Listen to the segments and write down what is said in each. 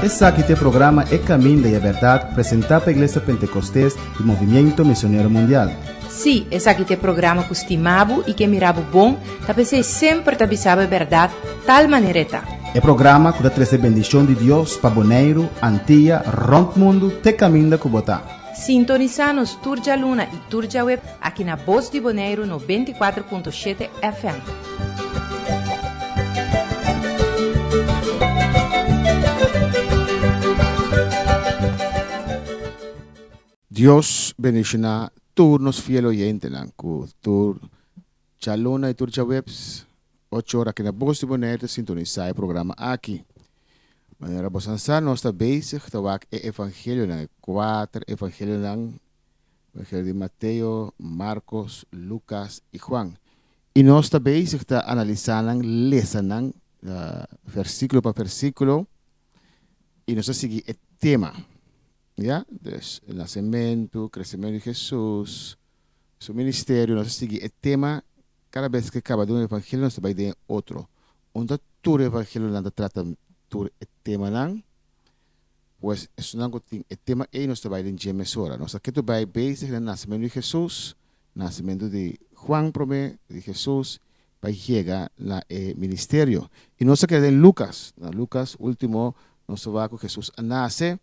Esaki ta e programa E Caminda y e Berdad presenta pa Iglesia Pentecostes y Movimiento Misionero Mundial. Sí, esaki ta e programa ku stima bo i ke mira bo bon, ta p'esei semper ta bisa bo e bèrdat tal manera e ta. E programa ku ta trese bendishon di Dios pa Boneiru, Antia, rònt mundu te kaminda ku bo ta. Sintonisá nos tur djaluna i tur djaweb aki na Bos di Boneiru 94.7 FM. Dios bendiciona tur nos fiel oyentenan cu tur djaluna y tur djaweps ocho ora aki na Bos di Bonaire ta sintonisa e programa aki. Manera bo san sa nos ta bezig ta wak e evangelionan, e cuater evangelionan, evangelio di Mateo, Marcos, Lucas y Juan. Y nos ta bezig ta analisa nan, lesa nan versiculo pa versiculo y nos ta sigui e tema. Ya, dus e nasementu, kresementu di Hesus, su ministerio, nos a sigui e tema, kada bes ke kaba di un evangelio nos ta bai den e otro. Unda tur evangelionan ta trata tur e temanan, pues esunnan ku tin e tema ei nos ta bai den dje mesora. Nos a ketu bai bezig na nasementu di Hesus, nasementu di Juan promé, di Hesus, pa yega na e ministerio. I nos a keda den Lukas. Na Lukas último nos ta wak ku Hesus a nase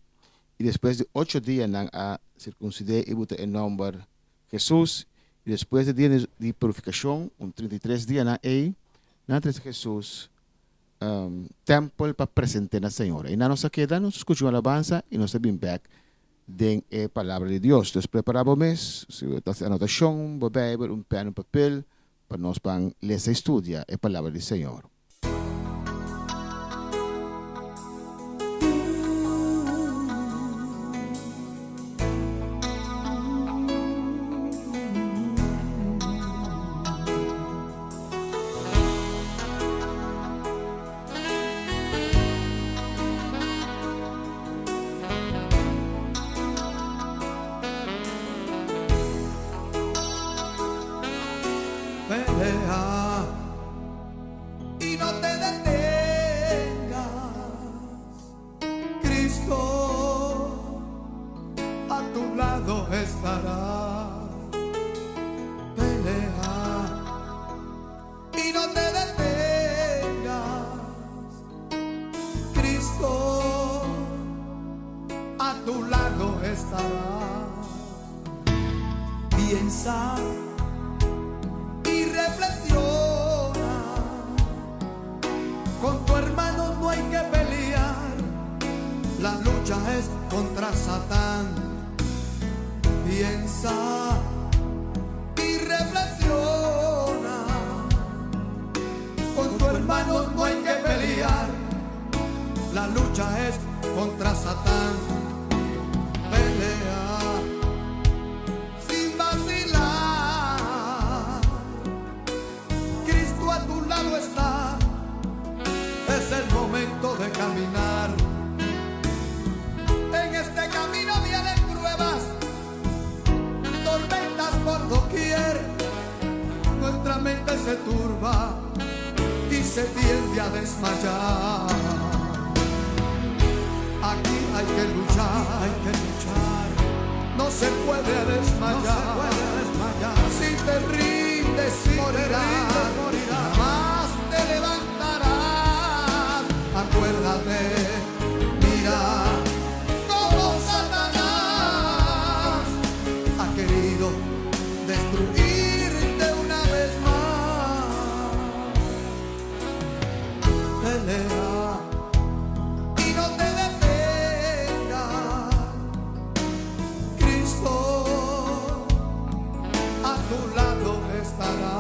i despues di ocho dia nan a sirkunsid'é i buta e nòmber Hesus. I despues di dia di purifikashon, un 33 dianan ei, nan a trese Hesus tèmpel pa present'é na Señor. Einan nos a keda, nos a skucha un alabansa i nos a bin bèk den e Palabra di Dios. Dus prepará bo mes, si bo ta hasi anotashon, bo Beibel, un pèn, un papel, Pa nos ban lesa i studia e Palabra di Señor. Pelea y no te detengas, Cristo a tu lado estará. Pelea y no te detengas, Cristo a tu lado estará. Piensa y reflexiona. Con tu hermano no hay que pelear. La lucha es contra Satán. Piensa y reflexiona. Con tu hermano no hay que pelear. La lucha es contra Satán. Pelea sin vacilar. Cristo a tu lado está. Es el momento de caminar. En este camino vienen pruebas, tormentas por doquier. Nuestra mente se turba y se tiende a desmayar. Aquí hay que luchar, hay que luchar. No se puede desmayar. No se puede desmayar. Si te rindes, si morirás. Te rindes, morirás. Jamás te levantarás. Acuérdate, mira cómo Satanás ha querido destruirte una vez más. Pelea y no te detengas. Cristo a tu lado estará.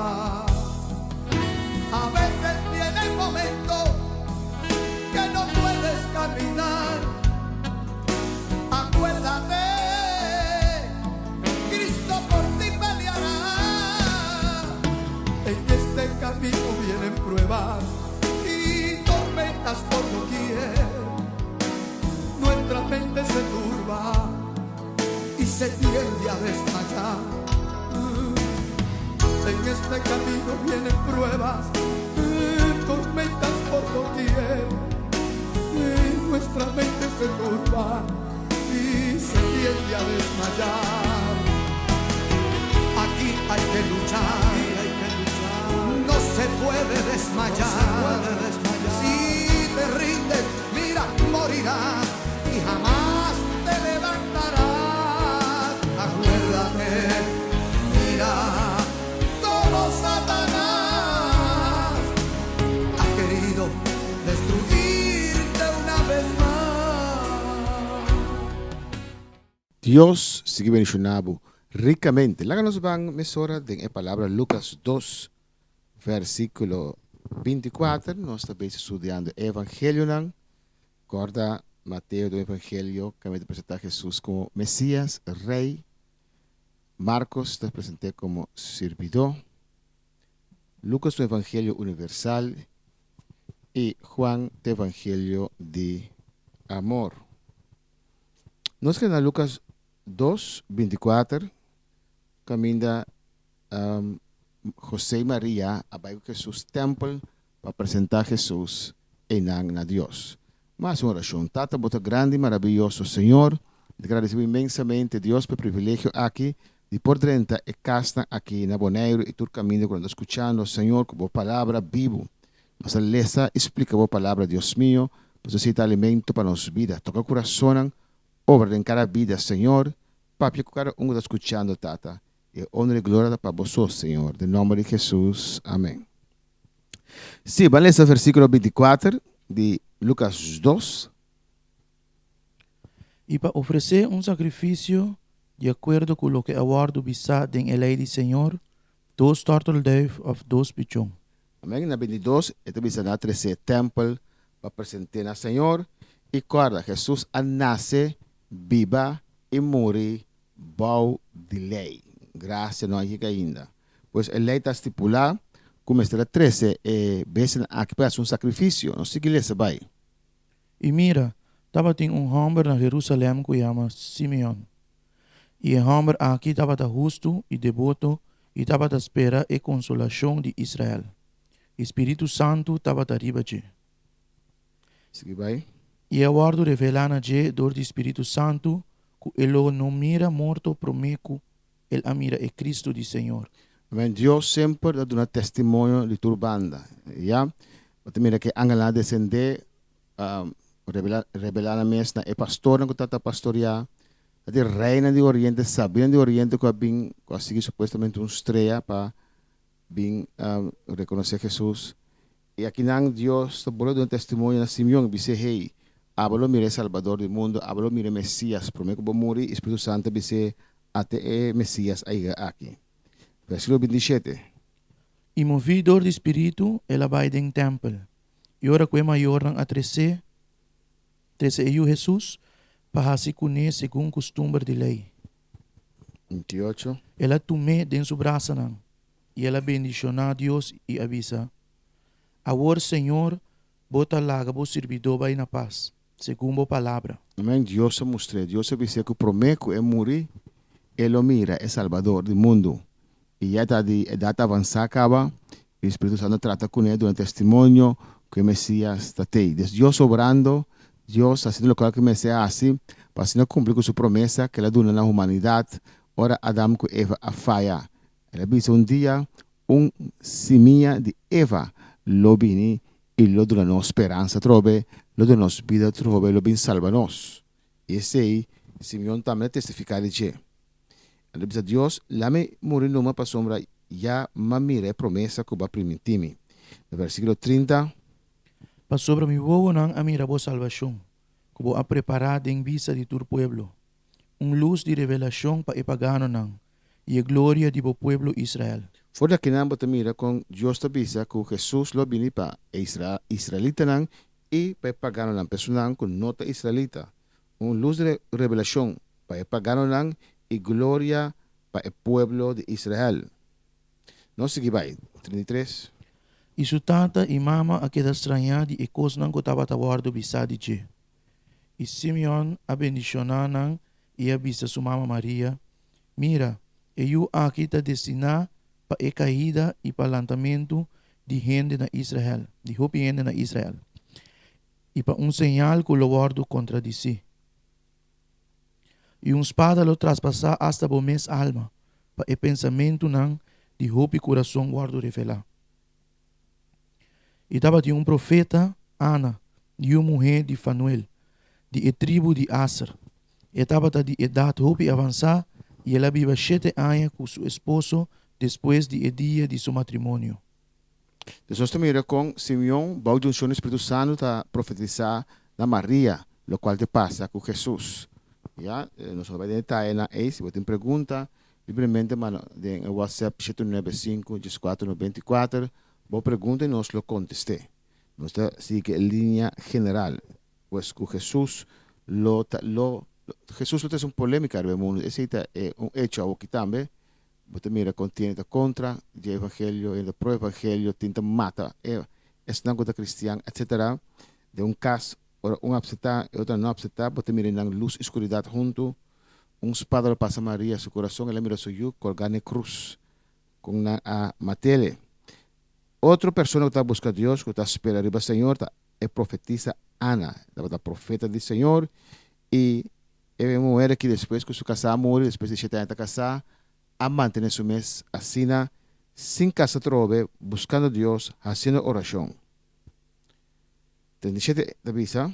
A veces viene el momento que no puedes caminar. Acuérdate, Cristo por ti peleará. En este camino vienen pruebas y tormentas por doquier. Nuestra mente se turba y se tiende a desmayar. En este camino vienen pruebas, tormentas por doquier. puede desmayar. Si te rindes, mira, morirás y jamás te levantarás. Acuérdate, mira cómo Satanás ha querido destruirte una vez más. Dios sigui bendiciona bo ricamente. Laga nos ban mesora den e palabra Lucas 2 versiculo 24. Nos ta bezig studiando e evangelionan. Corda Mateo ta un evangelio caminda ta presenta Jesus como Mesias, Rey. Marcos ta present'e como sirbidó. Lucas ta un evangelio universal y Juan ta evangelio di amor. Nos keda na Lucas 2, 24, kaminda José i Maria a bai ku Hesus tèmpel pa presentá Hesus einan na Dios. M'a hasi un orashon, Tata, bo ta grandi i marabiyoso, Señor. Mi ta gradisí bo inmensamente, Dios, pa e privilegio aki di por drenta e kasnan aki na Boneiru i tur kaminda ku nan ta skuchando, Señor, ku bo palabra bibu. Nos ta lesa i splika bo palabra, Dios mio, pasobra esei ta alimento pa nos bida. Toka kurasonnan, obra den kada bida, Señor. Papia ku kada un ku ta skuchando, Tata. E honor i gloria ta pa bo so, Señor. Den nomber di Jesus, amen. Sí, ban lesa versíkulo 24 di Lukas 2. I pa ofresé un sakrifisio di akuerdo ku loke a wòrdu bisá den e lei di Señor, dos tòrtelduif òf dos pichon. Amen. Na 22 e ta bisa nan a trese e tèmpel pa present'é na Señor. I kòrda, Hesus a nase, biba i muri bou di lei. Grasia no a yega ainda. Pues e lei ta stipulá ku mester a trese e bestianan aki pa hasi un sakrifisio. Nos sigui lesa bai. I mira, tabatin un hòmber na Herusalèm ku yama Simeon. I e hòmber aki tabata hustu i deboto i tabata spera e konsolashon di Israel, i Spiritu Santu tabata riba dje. Sigui bai. I a wòrdu revelá na dje dor di Spiritu Santu ku e lo no mira morto promé ku el a mira e Cristo di Señor. Amen. Dios semper ta duna testimonio di tur banda. Ya. Bo ta mira ku e angelnan a desendé, rebelá nan mes na e pastornan ku tabata pastoriá. Ta di reinan di oriente, sabinan di oriente ku a bin, ku a sigui supuestamente un strea pa bin rekonosé Hesus. I akinan Dios ta bolbe duna testimonio na Simeon i bis'é, Hey, abo lo mira e Salbador di mundu, abo lo mira e Mesias promé ku bo muri. I Spiritu Santu a bis'é, Ate e Mesias a yega aki. Versíkulo 27. I moví dor di Spiritu, el a bai den tèmpel. I ora ku e mayornan a tres'é, trese e yu Hesus, pa hasi kuné segun kustumber di lei. 28. El a tum'é den su brasanan, i el a bendishoná Dios i a bisa, Awor, Señor, bo ta laga bo sirbidó bai na pas, segun bo palabra. Amen. Dios a mustr'é, Dios a bis'é ku promé ku e muri, e lo mira e Salbador di mundu. I ya ta di edat avansá kaba, i Spiritu Santu a trata kuné duna testimonio ku e Mesias ta tei. Des Dios obrando, Dios hasiendo lokual ku e mester hasi pa asina kumpli ku su promesa ku el a duna na humanidat ora Adam ku Eva a faya. El a bisa un dia un simia di Eva lo bini i lo duna nos speransa atrobe, lo duna nos bida atrobe, lo bin salba nos. I esei Simeon tambe a testifiká di dje. El a bisa Dios, Lami muri numa pasobra ya m'a mira e promesa ku bo a primintí mi. Na versíkulo 30. Pasobra mi wowonan a mira bo salbashon, ku bo a prepará den bista di tur pueblo, un lus di revelashon pa e paganonan i e gloria di bo pueblo Israel. For di akinan bo ta mira kon Dios ta bisa ku Hesus lo bini pa e israelitanan i pa e paganonan, personanan ku no ta israelita, un lus di revelashon pa e paganonan i gloria pa e pueblo di Israel. Nos sigui bai, 33. I su tata i mama a keda strañá di e kosnan ku tabata wòrdu bisá di dje. I Simeon a bendishoná nan i a bisa su mama Maria, Mira, e yu aki ta destiná pa e kaida i pa lantamentu di hende na Israel, di hopi hende na Israel, i pa un señal ku lo wòrdu kontradisí. I un spada lo traspasá asta bo mes alma, pa e pensamentunan di hopi kurason wòrdu revelá. I tabatin un profeta, Ana, yu muhé di Fanuel, di e tribu di Aser. E tabata di edat hopi avansá i el a biba shete aña ku su esposo despues di e dia di su matrimonio. Entonces nos ta mira kon Simeon bou di unshon di Spiritu Santu ta profetisá na Maria lokual ta pasa ku Hesus. Ya, nos no ta bai den detayenan ei, si bo tin pregunta libremente manda den e WhatsApp 795 14 94 bo pregunta i nos lo kontest'é. Nos ta sigui e liña general, pues ku Hesus lo ta lo Hesus lo trese un polémika riba e mundu, esei ta e un echo awoki tambe. Bo ta mira kon tin ta kontra dje evangelio, hende ta pro evangelio, tin ta mata e esnan ku ta kristian, etsetera. Den un kas, ora un apseptá e otro no apseptá, bo ta mira nan lus i skuridat huntu. Un spada lo pasa Maria su kurason, el a mira su yu kolgá na e krus kon nan a mat'el. Otro persona ku ta buska Dios, ku ta spera riba Señor, ta e profetisa Ana. E tabata profeta di Señor i e muher aki despues ku su kasá a muri, despues di shete aña ta kasá, a mantené su mes asina, sin kasa atrobe, buskando Dios, hasiendo orashon. 37 ta bisa.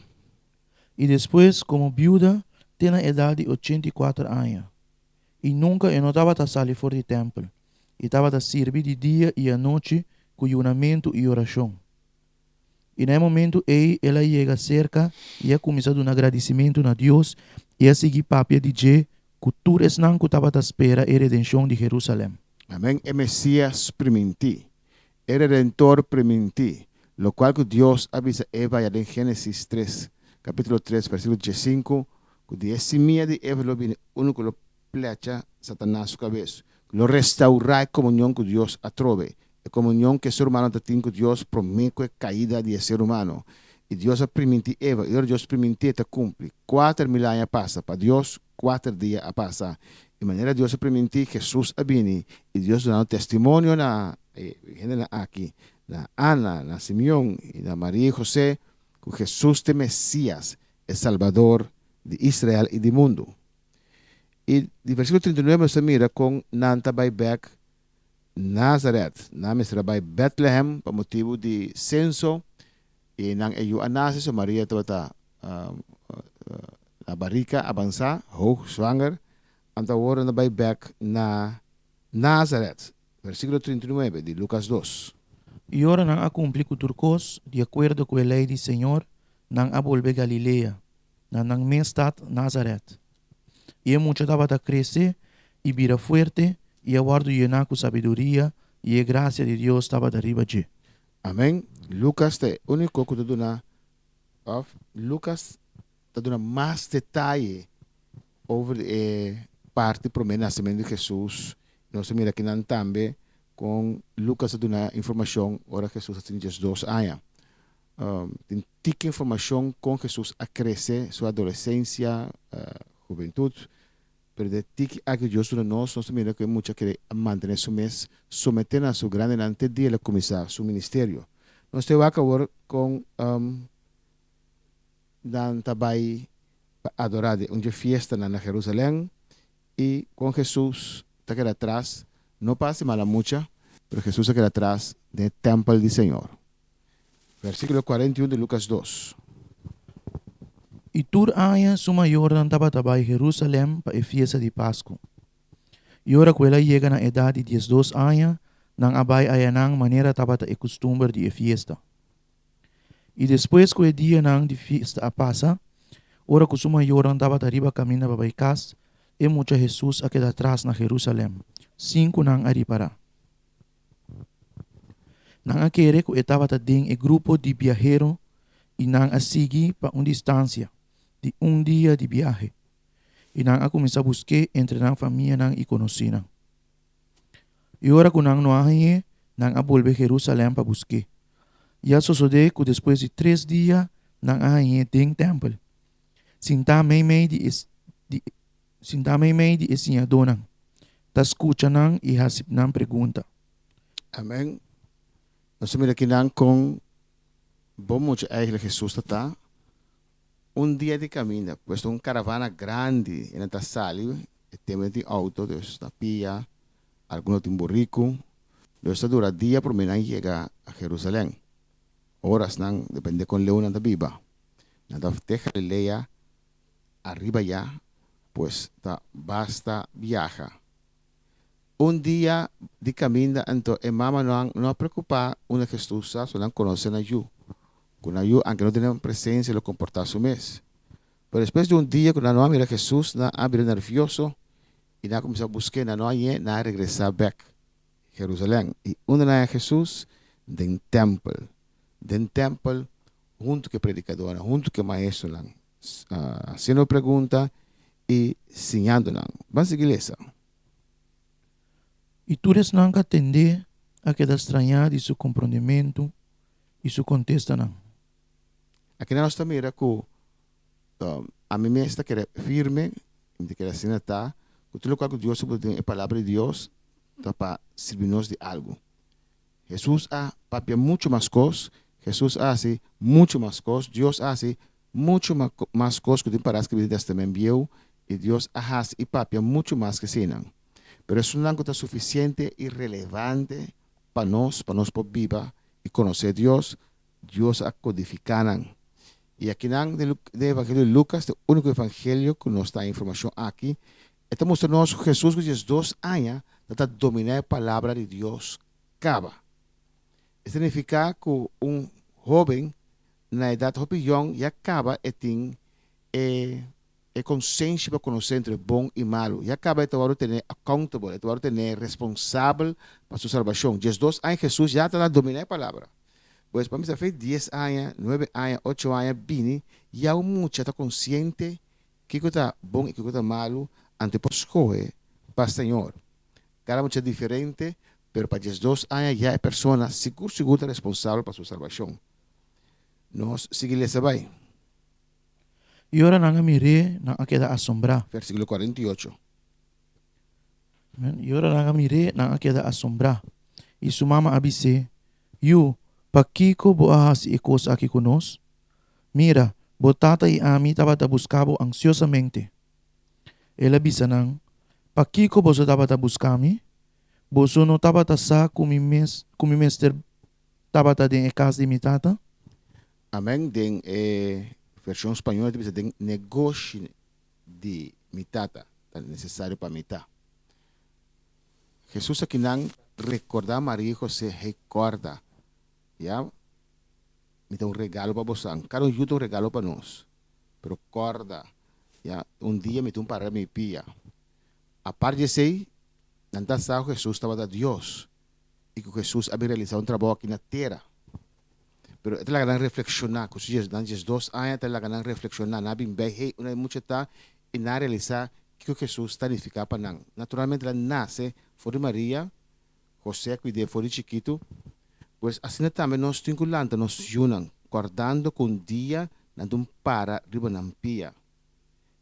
I despues komo biuda te na edat di 84 aña. I nunka e no tabata sali for di tèmpel, i tabata sirbi di dia i anochi ku yunamentu i orashon. I na e momentu ei el a yega serka i a kuminsá duna gradisimentu na Dios i a sigui papia di dje ku tur esnan ku tabata spera e redenshon di Herúsalèm. Amèn, e Mesías primintí, e Redentor primintí, lokual ku Dios a bisa Eva ya den Génesis tres, kapítulo tres, versíkulo diesinku, ku di e simia di Eva lo bini unu ku lo plecha Satanas su kabes, ku lo restaurá e komunion ku Dios atrobe, e komunion ku e ser humano ta tin ku Dios promé ku e kaida di e ser humano. I Dios a primintí Eva, i ora Dios primintí e ta kumpli. 4000 aña a pasa, pa Dios kuater dia a pasa. I manera Dios a primintí, Hesus a bini, i Dios dunando testimonio na e hendenan aki, na Ana, na Simeon, i na Maria i José, ku Hesus ta e Mesias, e Salbador di Israel i di mundu. I di versíkulo 39 nos ta mira kon nan ta bai bèk Nazaret. Nan mester a bai Bètlehem pa motibu di senso, i einan e yu a nase, so Maria tabata na barika abansá, hoog zwanger, anto awor nan ta bai bèk na Nazaret. Versíkulo 39 di Lukas 2. I ora nan a kumpli ku tur kos di akuerdo ku e lei di Señor, nan a bolbe Galilea, na nan mes stat Nazaret. I e mucha tabata krese i bira fuerte i a wòrdu yená ku sabiduria i e grasia di Dios tabata riba dje. Amèn. Lukas ta e úniko ku ta duna, òf Lukas ta duna mas detaye over di e parti promé nasementu di Hesus. Nos ta mira kinan tambe kon Lukas ta duna informashon ora Hesus a tin 12 aña. Tin tiki informashon kon Hesus a krese, su adolesensia, hubentut, pero de tiki aki Dios duna nos, nos ta mira ku e mucha kere a mantené su mes someté na su grandenan te dia el a kuminsá su ministerio. Nos ta wak awor kon nan ta bai pa adorá den un dje fiestanan na Jerusalèm i kon Hesus ta keda atras, no pa hasi mala mucha, pero Hesus a keda atras den e tèmpel di Señor. Versíkulo 41 di Lukas 2. I tur aña su mayornan tabata bai Herúsalèm pa e fiesta di Pasku. I ora ku el a yega na edat di 12 aña, nan a bai ayanan manera tabata e kustumber di e fiesta. I despues ku e dianan di fiesta a pasa, ora ku su mayornan tabata riba kaminda pa bai kas, e mucha Hesus a keda atras na Herúsalèm, sin ku nan a ripará. Nan a kere ku e tabata den e grupo di biahero i nan a sigui pa un distansia di un dia di biahe, i nan a kuminsá busk'é entre nan famianan i konosínan. I ora ku nan no a hañ'é, nan a bolbe Herúsalèm pa busk'é. I a sosodé ku despues di tres dia nan a hañ'é den tèmpel, sintá meimei di e sintá meimei di e siñadónan, ta skucha nan i hasi nan pregunta. Amèn. Nos ta mira kinan kon bon mucha eigenlijk Hesus ta ta. Un dia di kaminda, pues ta un karavana grandi e nan ta sali, e tempu nan tin outo, dus ta pia, algun lo tin buriku, dus ta dura dia promé nan yega Jerusalèm. Orasnan, depende kon leu nan ta biba. Nan ta te Galilea ariba ya, pues ta basta biaha. Un dia di kaminda anto e mamanan no a preokupá unda Hesus ta, so nan konosé nan yu, ku nan yu anke no tene nan presensia lo komportá su mes. Pero despues di un dia ku nan no a mira Hesus, nan a bira nervioso i nan a kuminsá busk'é, nan no a hañ'é, nan a regresá bèk Jerusalèm. I unda nan haña Hesus? Den tèmpel. Den tèmpel huntu ku e predikadónan, huntu ku e maestronan, hasiendo pregunta i siñando nan. Ban sigui lesa. I tur esnan ku a tend'é a keda strañá di su komprondementu i su kontestanan. Akinan nos ta mira ku ami mes ta kere firme, mi ta kere asina ta, ku tur lokual ku Dios ta pone den e Palabra di Dios ta pa sirbi nos di algu. Hesus a papia muchu mas kos, Hesus a hasi muchu mas kos, Dios a hasi muchu mas kos ku tin pará skribí den Tèstamènt Bieu, i Dios a hasi i papia muchu mas ku eseinan. Pero esunnan ku ta sufisiente i relevante pa nos, pa nos por biba i konosé Dios, Dios a kodifiká nan. I akinan den Evangelio di Lukas, ta e úniko evangelio ku nos ta haña informashon aki, E ta mustra nos ku Hesus ku diesdos aña ta ta dominá e Palabra di Dios kaba. E signifiká ku un hóben na edat hopi yòn ya kaba e tin e e konsenshi pa konosé entre bon i malu. Ya kaba e ta wòrdu tené accountable, e ta wòrdu tené responsabel pa su salbashon. 12 aña Hesus ya ta ta dominá e Palabra. Pues pa mi sa fe dies aña, nuebe aña, ocho aña bini ya un mucha ta konsiente Kiko ta bon i kiko ta malu, anto e por skohe pa Señor. Kada mucha diferente, pero pa 12 aña ya e persona sigur sigur ta responsabel pa su salbashon. Nos sigui lesa bai. I ora nan a mir'é, nan a keda asombrá. Versíkulo 48. I ora nan a mir'é, nan a keda asombrá. I su mama a bis'é, Yu, pakiko bo a hasi e kos aki ku nos? Mira, bo tata i ami tabata buska bo ansiosamente. El a bisa nan, Pakiko boso tabata buska mi? Boso no tabata sa ku mi mes ku mi mester tabata den e kas di mi tata? Amen. Den e vershon spañol e ta bisa den negoshi di mi tata ta nesesario pa mi ta. Hesus akinan rekordá Maria i José, Hey kòrda, ya. Mi ta un regalo pa bosan. Kada un yu ta un regalo pa nos. Pero kòrda, ya, un dia mi ta un para mi pia. Apart di esei, nan ta sa ku Hesus tabata Dios i ku Hesus a bin realisá un trabou aki na tera. Pero e ta laga nan reflekshoná, ku su nan 12 aña ta laga nan reflekshoná. Nan a bin bei, hey, unda e mucha ta i nan a realisá kiko Hesus ta nifiká pa nan. Naturalmente el a nase for di Maria, José a kuid'é for di chikitu. Pues asina tambe nos tin ku lanta nos yunan, kòrdando ku un dia nan ta un para riba nan pia.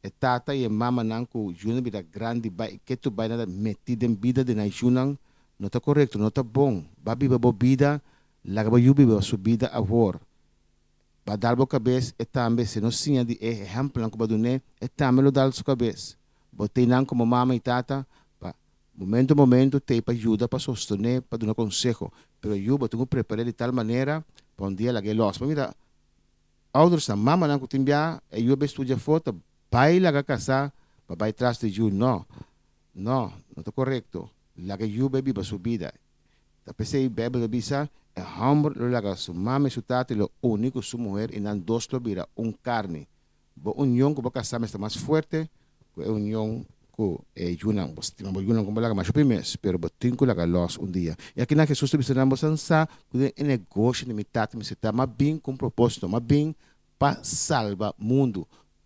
E tata i e mamanan ku yunan bira grandi bai i ketu bai nan ta metí den bida di nan yunan no ta korekto, no ta bon. Ba biba bo bida, laga bo yu biba su bida awor. Ba dal bo kabes, e tambe si no siña di e ehèmpelnan ku bo a dun'é, e tambe lo dal su kabes. Bo tei nan komo mama i tata pa Momento momento t'ei pa yuda, pa sostené, pa duna konseho, pero yu bo tin ku prepar'é di tal manera pa un dia lag'é lòs. Bo mira oudersnan, mamanan ku tin bia e yu a bai studia afó ta bai laga kasá pa bai tras di yu. No, no, no ta korekto. Laga e yu bai biba su bida. Ta p'esei Beibel ta bisa, E hòmber lo laga su mama i su tata i lo uni ku su muher i nan dos lo bira un karni. Bo union ku bo kasá mester mas fuerte ku e union ku e yunan. Bo stima bo yunan kon bo laga masha primes, pero bo tin ku laga lòs un dia. I akinan Hesus ta bisa nan, Boso sa ku den e negoshi di mi Tata mester ta, m'a bin ku un propósito, m'a bin pa salba mundu.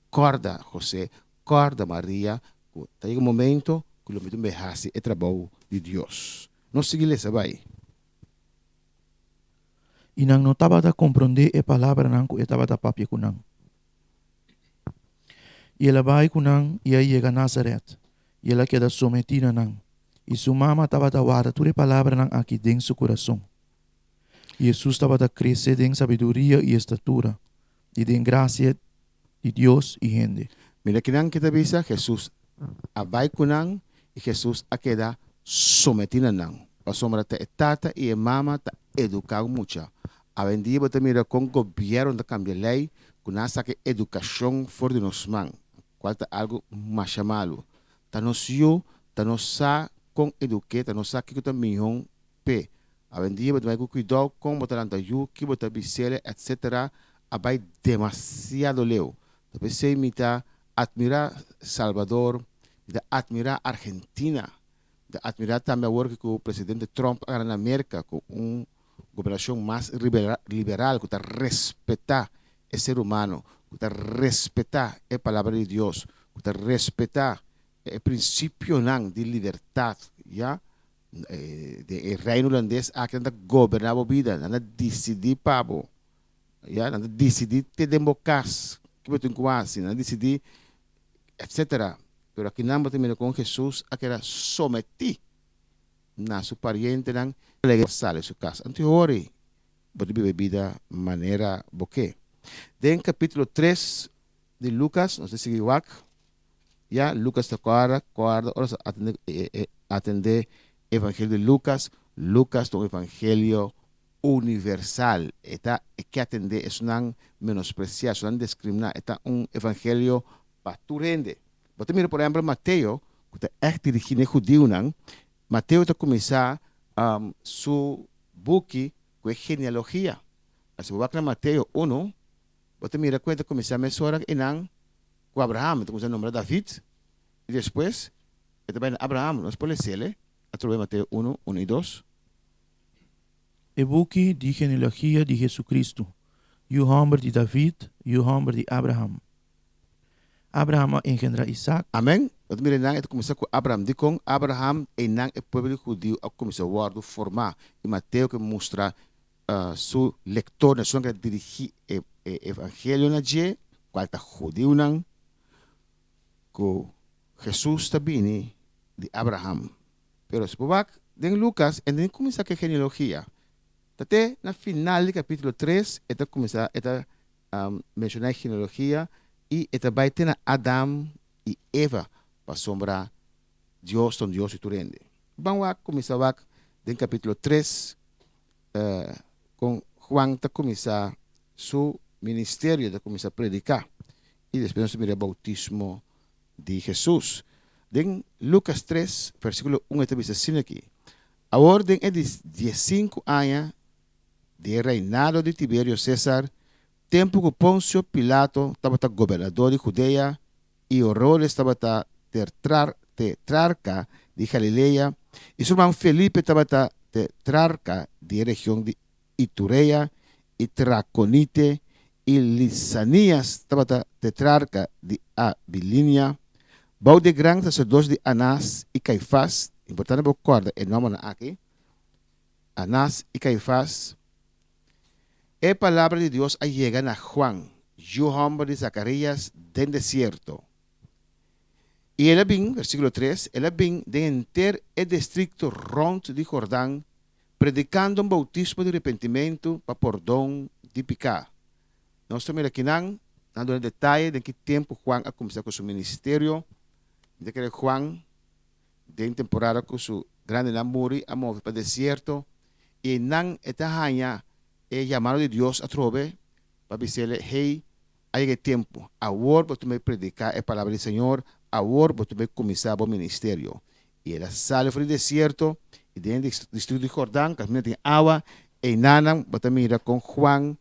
Kòrda, José, kòrda, Maria, ku ta yega un momento ku lo mi ta hasi e trabou di Dios. Nos sigui lesa bai. I nan no tabata komprondé e palabranan ku e tabata papia ku nan. I el a bai ku nan i a yega Nazaret, i el a keda sometí na nan. I su mama tabata warda tur e palabranan aki den su kurason. I Hesus tabata krese den sabiduria i estatura, i den grasia di Dios i hende. Mira kinan ke ta bisa, Hesus a bai ku nan i Hesus a keda sometí na nan, pasobra ta e tata i e mama ta eduká un mucha. Awendia bo ta mira kon gobièrnu ta kambia lei ku nan a saka edukashon for di nos man, kual ta algu masha malu. Ta nos yu, ta nos sa kon eduk'é, ta nos sa kiko ta mihó p'e. Awendia bo ta bai ku kuidou kon bo ta lanta yu, ki bo ta bis'el, etc. A bai demasiado leu. Ta p'esei mi ta atmirá Salvador, mi ta atmirá Argentina, mi ta atmirá tambe awor ku presidente Trump a gana na Merka ku un gobernashon mas liberal ku ta respetá e ser humano, ku ta respetá e Palabra di Dios, ku ta respetá e prinsipionan di libertat, ya. Den e Reino Hulandes aki nan ta goberná bo bida, nan ta disidí pa bo, ya, nan ta disidí te den bo kas ke bo tin ku hasi, nan ta disidí etsetera. Pero akinan bo ta mira kon Hesus a keda sometí na su parientenan pa sali su kas. Anto hori bo ta biba e bida manera bo ke. Den kapítulo tres di Lukas nos ta sigui wak, ya Lukas ta kòrda, kòrda ora nos ta atendé atendé evangelio di Lukas, Lukas ta un evangelio universal, e ta e ke atendé esunnan menospresiá, esunnan deskriminá, e ta un evangelio pa tur hende. Bo ta mira por ehèmpel Mateo ku ta ègt dirigí na e hudiunan, Mateo ta kuminsá su buki ku e genealogia. Si bo wak na Mateo unu, bo ta mira ku e ta kuminsá mesora einan ku Abraham, e ta kuminsá nombra David i despues e ta bai na Abraham. Nos por les'el atrobe Mateo unu, unu i dos. E buki di genealogia di Jesucristo, yu hòmber di David, yu hòmber di Abraham. Abraham a engendrá Isaac. Amèn. Bo ta mira einan e ta kuminsá ku Abraham. Dikon Abraham? Einan e pueblo di hudiu a kuminsá wòrdu formá. I Mateo ke mustra su lektornan, esunnan ku ta dirigí e evangelio na dje, kual ta hudiunan, ku Hesus ta bini di Abraham. Pero si bo wak den Lukas, e no tin kuminsá ku e genealogia. Ta te na final di kapítulo tres e ta kuminsá, e ta menshoná e genealogia i e ta bai te na Adam i Eva, pasobra Dios ta un Dios di tur hende. Ban wak kuminsá wak den kapítulo tres kon Juan ta kuminsá su ministerio, ta kuminsá prediká i despues nos ta mira e boutismo di Hesus. Den Lukas tres, versíkulo un e ta bisa asina aki, Awor den e di diesinku aña di e reinado di Tiberio Sésar, tempu ku Ponsio Pilato tabata gobernador di Hudea i Herodes tabata tetrarka di Galilea i su ruman Felipe tabata tetrarka di e region di Iturea i Trakonite i Lisanias tabata tetrarka di Abilinia, bou di e gran saserdote di Anás i Kaifas, importante bo kòrda e nòmbernan aki, Anás i Kaifas, e palabra di Dios a yega na Juan, yu hòmber di Zakarias, den desierto. I el a bin, versíkulo tres, el a bin den henter e distrikto rònt di Jordan, predikando un boutismo di repentimentu pa pordon di piká. Nos ta mira kinan, nan duna detaye den ki tempu Juan a kuminsá ku su ministerio. Mi ta kere Juan den temporada ku su grandinan muri a move pa desierto i einan e ta haña e yamado di Dios atrobe pa bis'el, Hey, a yega e tempu, awor bo ta bai prediká e palabra di Señor, awor bo ta bai kuminsá bo ministerio. I el a sali for di desierto i den e distrito di Jordan, kaminda tin awa, einanan bo ta mira kon Juan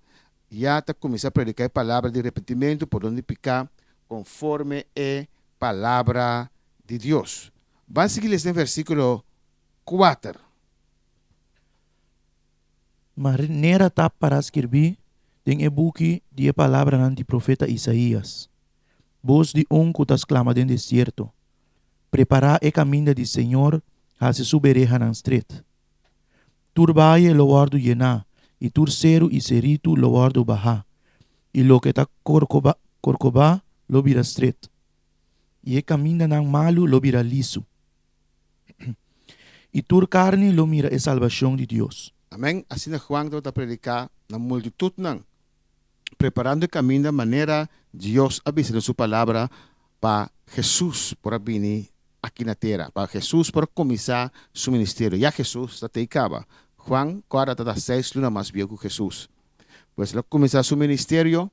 ya ta kuminsá prediká e palabra di repentimentu, pordon di piká, konforme e palabra di Dios. Ban sigui lesa den versíkulo kuater. Manera ta pará skirbí den e buki di e palabranan di profeta Isaías, Bos di un ku ta sklama den desierto, Prepará e kaminda di Señor, hasi su berehanan stret. Tur baye lo wòrdu yená, i tur seru i seritu lo wòrdu bahá, i loke ta korkobá lo bira stret, i e kamindanan malu lo bira lisu. I tur karni lo mira e salbashon di Dios. Amèn. Asina Juan tabata prediká na multitutnan, preparando e kaminda manera Dios a bisa den su Palabra pa Hesus por a bini aki na tera, pa Hesus por a kuminsá su ministerio. Ya Hesus ta tei kaba. Juan kòrda tabata seis luna mas bieu ku Hesus. Pues el a kuminsá su ministerio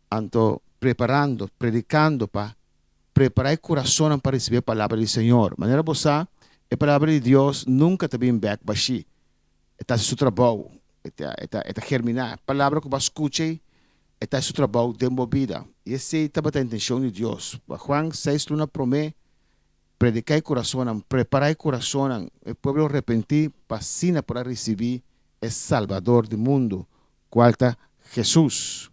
anto preparando, predikando pa prepará e kurasonnan pa risibí e palabra di Señor. Manera bo sa, e palabra di Dios nunka ta bin bèk bashí. E ta hasi su trabou, e ta e ta e ta germiná. E palabra ku bo a skucha ei, e ta hasi su trabou den bo bida. I esei tabata e intenshon di Dios. Pa Juan seis luna promé prediká e kurasonnan, prepará e kurasonnan, e pueblo repentí pa asina por a risibí e Salbador di mundu, kual ta Hesus.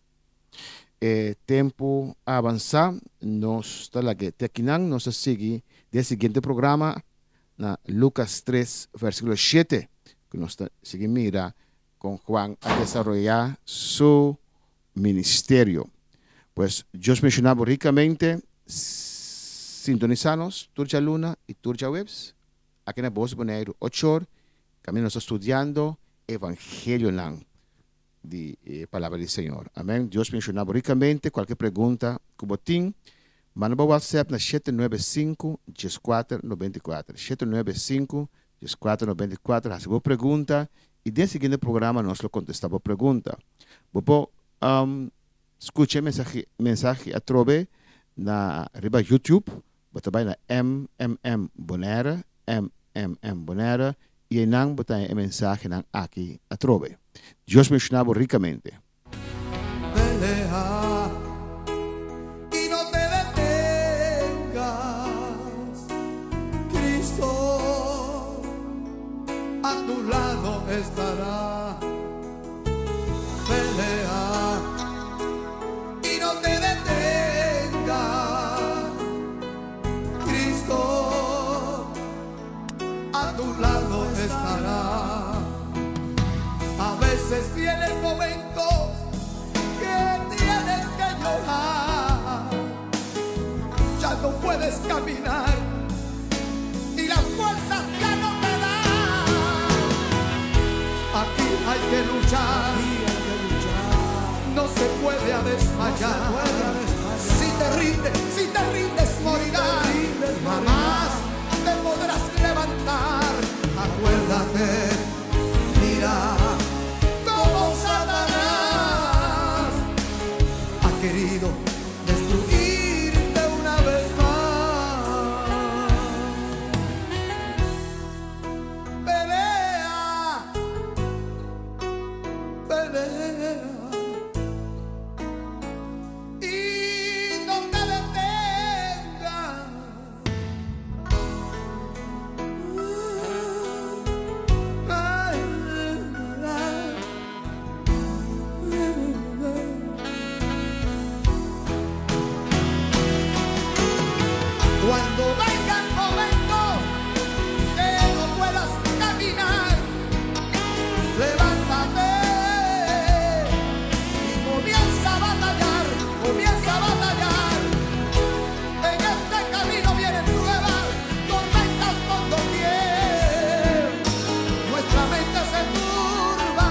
E tempu a avansá, nos ta lag'é te akinan, nos ta sigui den e siguiente programa na Lukas tres vèrsikulo shete, ku nos ta sigui mira kon Juan a desaroyá su ministerio. Pues Dios benshoná bo rikamente. Sintonisá nos tur djaluna i tur djaweps aki na Bos Boneiru ochor kaminda nos ta studiando evangelionan di e Palabra di Señor. Amen. Dios benshoná bo rikamente. Kualke pregunta ku bo tin, manda bo WhatsApp na 795 14 94. 795 14 94. Hasi bo pregunta i den siguiente programa nos lo kontestá bo pregunta. Bo por skucha e mensahe mensahe atrobe na riba YouTube. Bo ta bai na MMM Bonaire, MMM Bonaire, i einan bo ta haña e mensahenan aki atrobe. Dios benshoná bo rikamente. Pelea y no te detengas, Cristo a tu lado estará. Pelea y no te detengas, Cristo a tu lado estará. A veces vienen momentos que tienes que llorar, ya no puedes caminar y las fuerzas ya no te dan. Aquí hay que luchar, no se puede a desmayar. Si te rindes, si te rindes morirás, jamás te podrás levantar. Acuérdate, mira cómo Satanás ha querido destruirte una vez más. Pelea, pelea y no te detengas. Cuando vengan momentos que no puedas caminar, levántate y comienza a batallar, comienza a batallar. En este camino vienen pruebas, tormentas por doquier. Nuestra mente se turba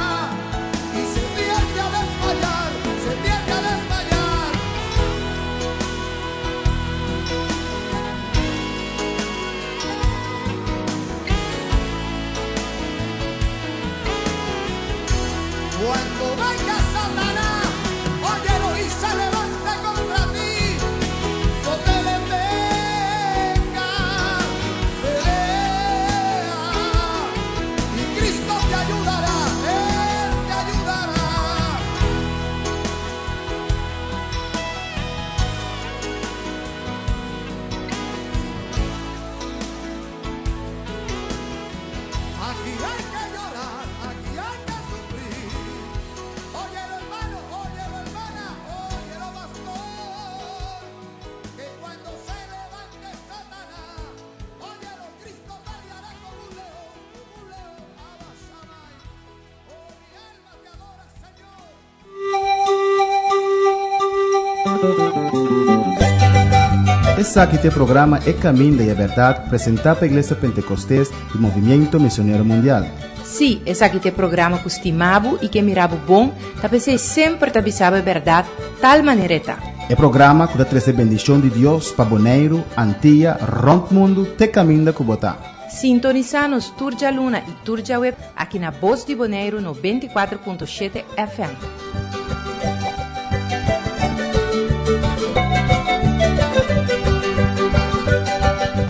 y se tiende a desmayar, se tiende a desmayar. Cuando venga Satanás, óyelo y se levante contra ti, no te detengas, pelea, y Cristo te ayudará, Él te ayudará. Aquí hay que llorar, aquí hay que sufrir. Óyelo hermano, óyelo hermana, óyelo pastor. Que cuando se levante Satanás, óyelo, Cristo peleará como un león, como un león. Abba Shammai. Oh, mi alma te adora, Señor. Esaki ta e programa E Caminda y e Berdad presenta pa Iglesia Pentecostes y Movimiento Misionero Mundial. Sí, esaki ta e programa ku stima bo i ke mira bo bon, ta p'esei semper ta bisa bo e bèrdat tal manera e ta. E programa ku ta trese bendishon di Dios pa Boneiru, Antia, rònt mundu te kaminda ku bo ta. Sintonisá nos tur djaluna i tur djaweps aki na Bos di Boneiru 94.7 FM.